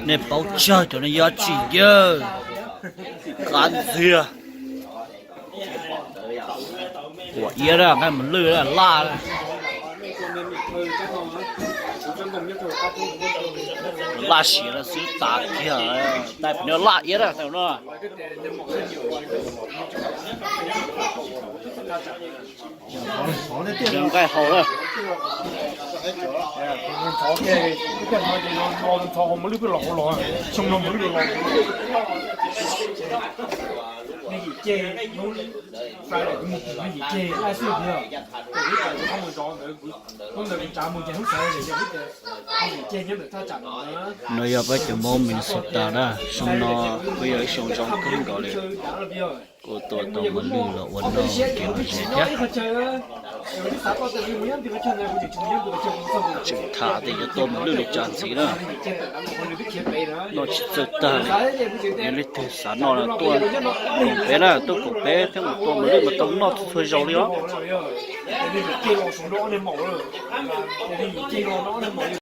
Nej paub tsawg cov no yog tsis ncawg, qab ntxiag. Ua iab na, nqaij mos lwj laj, laj siav no xwb tas kiag, tais pem no laj iab na no. Nqaij hau na. No yog peb cov Hmoob Minnesota na, xyoo no kuj yog ib xyoo zoo kawg nkaus li. Kuj tua tau mos lwj los ua noj kev lom zem thiab. Tseem tham tias yuav tua mos lwj li cas ntxiv na, noj tsis txawj tag li. Yog leej twg xav noj no tuaj koom peb na, tuaj koom peb thiab mus tua mos lwj mas tau noj txhua zaus li os.